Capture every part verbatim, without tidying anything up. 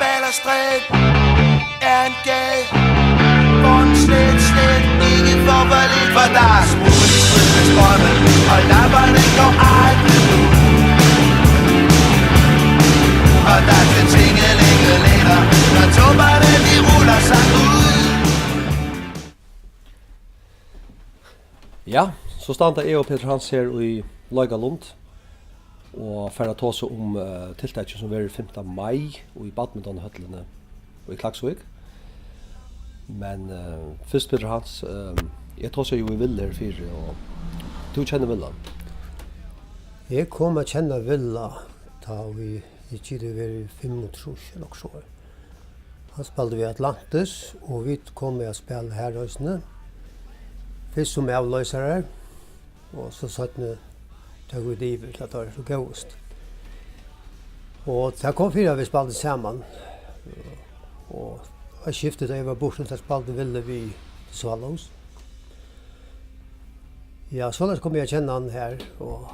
Ballerstræde er en gade, hvor den slet, slet ikke får for lidt, for der er smule strømme, og lapperne går aldrig ud. Og der er tingelingelænder, når tupperne de ruller sig ud. Ja, so standa eg og Petur Hans her í Leikalund og fara at tosa um, eh, tiltakið, sum verður fimta mai í badmintonhøllini í Klaksvík. Men, eh, fyrst, Petur Hans, eh, eg tosaði jú við Villa her fyri, og tú kennir Villa? Eg kom at kenna Villa, tá ið eg giti verið fimmogtrýss ella okkurt so. Hann spældi við Atlantis, og vit komu at spæla har eisini. Fyrst sum avloysarar, og so seinni tóku vit yvir, til at teir so góvust. Og tað kom fyri, at vit spældu saman. Og eitt skifti, tá eg var burtur, tá spældi Villa við Swallows. Ja, soleiðis kom eg at kenna hann her, og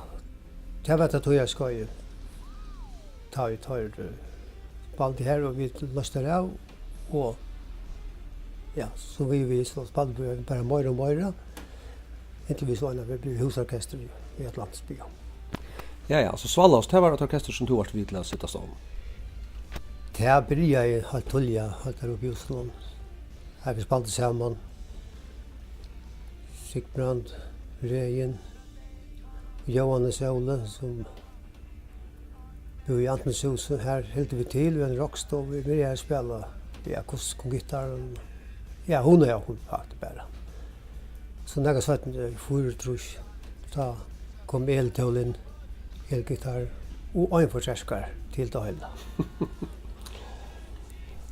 tað var tað tíðarskeiðið, tá ið teir, eh, spældu her, og vit loystu teir av, og, ja, so við, við, so spældu vit bara meira og meira, inntil vit so einaferð blivu húsorkestur í, í Atlantis Bio. Ja, ja, so Swallows, tað var eitt orkestur, sum tú vart við til at seta á stovn? Tað byrjaði heilt tíðliga, heilt har uppi í Oslo. Har vit spældu saman. Sigbrand, Regin, Jóhannes Óli, sum búði í Antonshúsi. Har hildu vit til við eini rokkstovu. Vit byrjaðu at spæla, ja, akustiskum gittar. Ja, hugnaðu okkum faktiskt bara. So nakað seinni, í fýraogtrýss, tá kom eltól inn, elgittar og ein forsterkari til tað heila.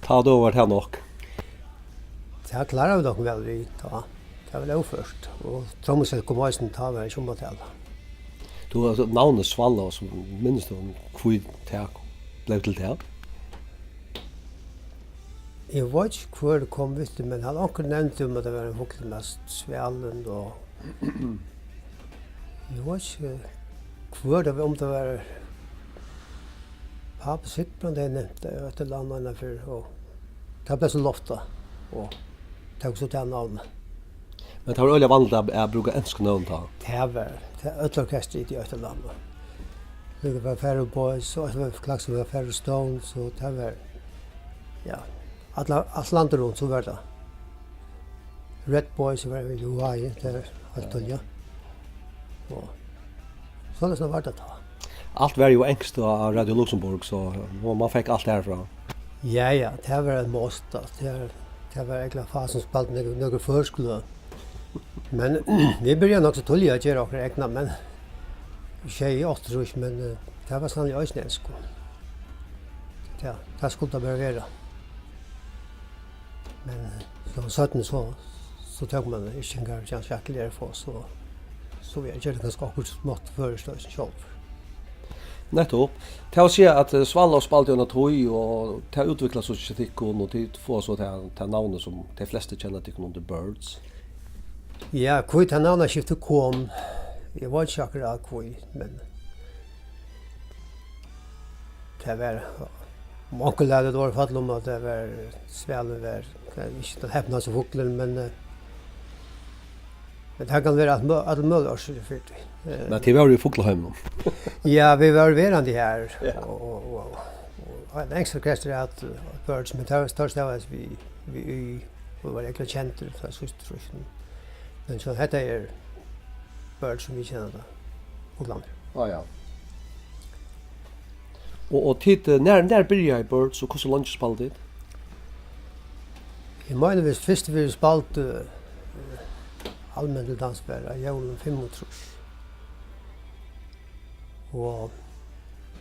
Tá, tá var tað nokk. Tað kláraðu vit okkum væl við, tá. Tað var óført. Og trummusett kom eisini, tá var ikki um at tala. Tú, altso, navnið Swallows, minnist tú hví tað bleiv til tað? Eg veit ikki, hvør kom við tí, men hann onkur nevndi um, at tað var ein fuglur, næst svalin, og eg veit ikki, hvør tað var, um tað var pápi Sigbrand, eg nevndi eitt ella annað einaferð, og tað bleiv so loftað, og tók so tað navnið. Men tað var øgiliga vanligt at, at brúka ensk nøvn tá? Tað var, tað, øll orkestur í eitt ella annað. Tað var Faroe Boys, og tað var Klaksvík, var Faroe Stones, og tað var, ja, alla, alt landið runt, so var tað. Red Boys var í Hawaii, tað er heilt tíðliga. Og soleiðis var tað tá. Alt var jú enskt á, á Radio Luxembourg, so man, man fekk alt herfrá. Ja, ja, tað var ein must, altso. Tað, tað var egentliga fá sum spældu nøkur, nøkur føroysk løg. Men vit byrjaðu nokk so tíðliga at gera okkara egna, men sjey, áttaogtrýss, men, eh, tað var sanniliga eisini enskt. Ja, tað skuldi tað bara vera. Men, eh, so seinni so, so tók man yrkingar, Jan Jacques Lerfoss, so, so eg gjørdi kanska okkurt smátt føroyskt eisini sjálvur. Nettupp. Tað vil siga at, eh, Swallows spældi eina tíð, og tað útviklast so hjá tykkum, og tit fáa so tað, tað navnið sum tey flestu kenna tykkum undir, Birds. Ja, hví tað navnaskiftið kom, eg veit ikki akkurát hví, men tað var, um onkur læt eitt orð falla um, at tað var, svalin var, tað er ikki tann hepnasti fuglurin, men, eh, men tað kann vera alt mø-, allar møguligar orsøkir fyri tí. Eh, Men tit vóru í fuglaheiminum? Ja, vit vóru verandi har, Ja. og, og, og, og ein ekstra gestur er at, eh, Birds, men tað var størst av við, við Y, og var ekla kendur frá síðstu trýssunum. Men so hetta er Birds, sum vit kenna tað, fuglarnir. Á, ja. Og, og tit, eh, nær, nær byrjaði Birds, og hvussu leingi spældu tit? Eg meini, vit fyrst vóru spældu, eh, alment til dans var á jólum fimmogtrýss. Og,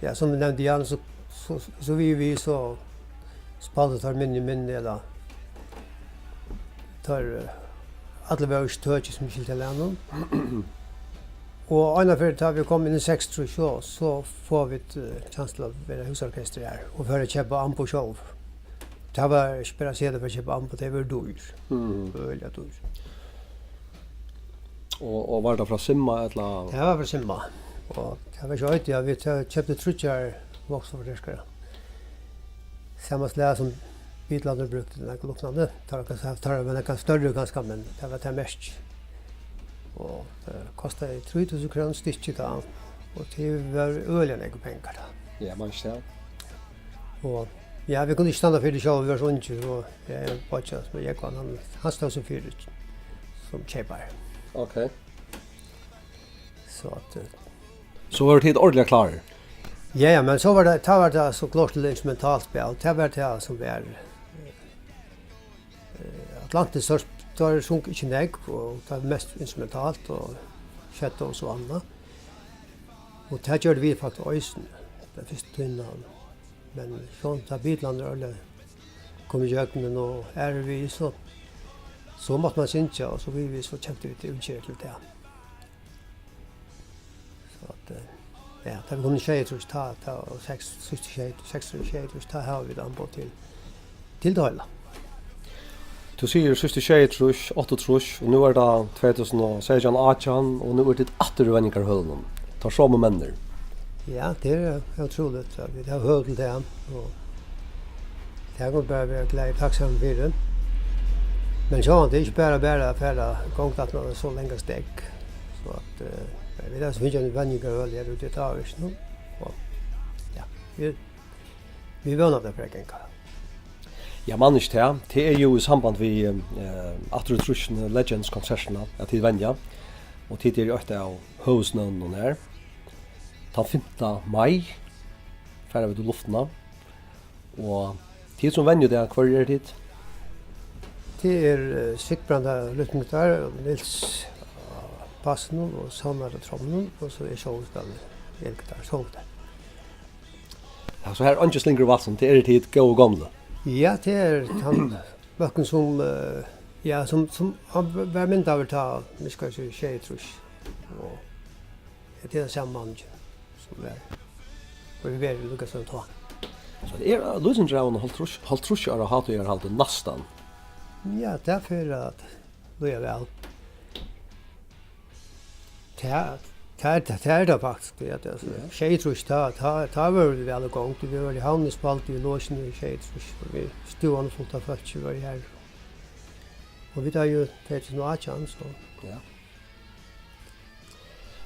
ja, sum eg nevndi, Jan, so, so, so við, við, so spældu teir minni, minni, ella teir, eh, allir vóru ikki tøkir, sum skilti á lagnum. Og einaferð, tá vit komu inn í seksogtrýss, so, so fáa vit, eh, kjans til at vera húsorkestur har, og fara at keypa amboð sjálv. Tað var ikki bara at siga, at fara at keypa amboð, tey vóru dýr. Mhm. Øgiliga dýr. Og, og var tað frá Simma, ella? Tað var frá Simma. Og tað var ikki eitt, ja, vit, eh, keyptu tríggjar Vox-forsterkarar. sama slag sum Beatles brúktu, nakað líknandi. Tað var kanska, tað var nakað størri kanska, men tað var tað merkið. Og tað kostaði trý túsund krónur stykkið tá, og tað var øgiliga nógvir pengar tá. Ja, man sær. Og, ja, vit kundu ikki standa fyri tí sjálvir, vit vóru so ungir, og eg, beiggi, sum er Jógvan, hann, hann stóð sum fyri, sum keypari. Ok. So at, eh, So vóru tit ordiliga klárir? Ja, ja, men so var tað, tá var tað so klárt til instrumentalt spæl. Tað var tað sum var, eh, Atlantis, teir, teir sungu ikki nógv, og tað var mest instrumentalt og Shadows og annað. Og tað gjørdu vit faktiskt eisini, ta fyrstu tíðina. Men so tá Beatles ordiliga komu ígjøgnum og aðrir við, so, so mátti man syngja, og so við, við, so keyptu vit útgerð til tað. So at, eh, ja, tá vit komu í sjeyogtrýss, tá, tá, og seks, síðst í sjey, seksogtrýss, sjeyogtrýss, tá hava vit amboð til, til tað heila. Tú sigur síðst í sjeyogtrýss, áttaogtrýss, og nú er tað tvey túsund og seytjan, átjan, og nú eru tit aftur í venjingarhølunum. Teir somu menninir. Ja, tað er ótrúligt, at vit hava høvi til tað, og tað kunnu vit bara vera glaðir og takksamir fyri. Men sjálvandi, tað er ikki bara, bara at fara í gongd aftan á so langa steðg. So at, eh, vit hava so fingið eina venjingarhøl her úti í Davíðs nú. Og, ja, vit, vit vóna, at tað fer at ganga. Ja, man ikki tað. Tað er jú í samband við, eh, aftur í trýssunum, Legends-konsertina, at tit venja. Og tit eru eitt av høvuðsnøvnunum her. Tann fimta mai fara vit í luftina. Og tit sum venja tað, hvørjir eru tit? Tað er, eh, Sigbrand á rútmugittari, Nils á bassinum og Savnar á trommunum, og so eg sjálvur spæli elgittara, sólgittara. Ja, so her er eingin slingur í valsinum, tað eru tit góðu gomlu. Ja, tað er tann bólkurin sum, eh, ja, sum, sum hann var myndaður tá, vit skal siga, sjeyogtrýss. Og Ja, tað er sami manningin, sum var, og hevur verið líka síðan tá. So tað er, eh, lýsing av hálvtrýss, hálvtrýss ára hátíðarhaldi næstan. Ja, tað fer at líða væl. Tað, tað er, tað er tað faktiskt, ja, tað er, altso, Ja. sjeyogtrýss, tá, tá, tá vóru vit væl í gongd. Vit vóru í Havn, spældu í Losjuni í sjeyogtrýss, og við stúðan fullt av fólki vóru har. Og vit eru jú tvey túsund og átjan, so. Ja.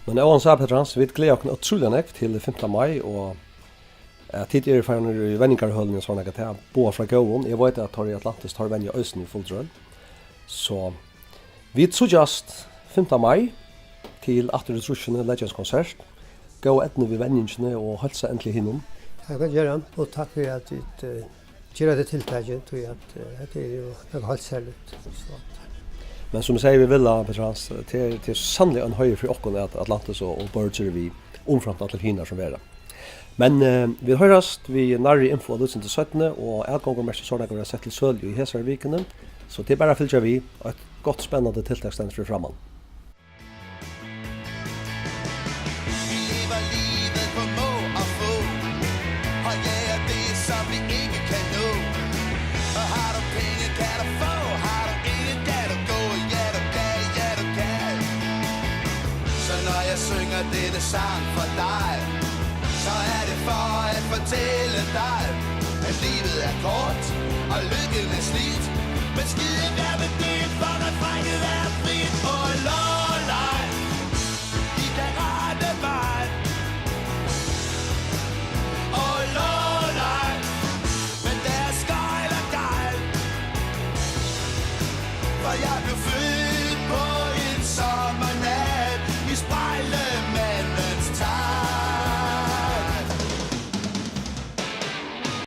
Men óansæð, Petur Hans, vit gleða okkum ótrúliga nógv til fimta mai, og at tit eru farnir í venjingarhølini, so er nakað, tað boðar frá góðum. Eg veit, at teir í Atlantis, teir venja eisini í full drøn. So vit síggjast fimta mai til Aftur í trýssini, Legends-konsert. Góða eydnu við venjingini og heilsa endiliga hinum. Takk at gera, og takk fyri, at tit, eh, gera hetta tiltakið, tí at, eh, hetta er jú nakað heilt serligt. So at Men sum eg segði við Villa, Petur Hans, tað er, tað er sanniliga ein heiður fyri okkum, at Atlantis og, og Birds eru við, umframt allar hinar sum verða. Men, eh, vit hoyrast við nærri info á lýsing til seinni, og atgongumerki, so er nakað verða sett til sølu í hesari vikuni, so tað er bara at fylgja við. Eitt gott, spennandi tiltak stendur fyri framman. Vi lever livet på må og få, og jager det, som vi ikke kan nå. Og har du penge, kan du få, har du ikke, kan du gå. Ja, du kan, ja, du kan. Så når jeg synger denne sang for dig, så er det for at fortælle dig, at livet er kort, og lykken er slidt. Men skide være med det.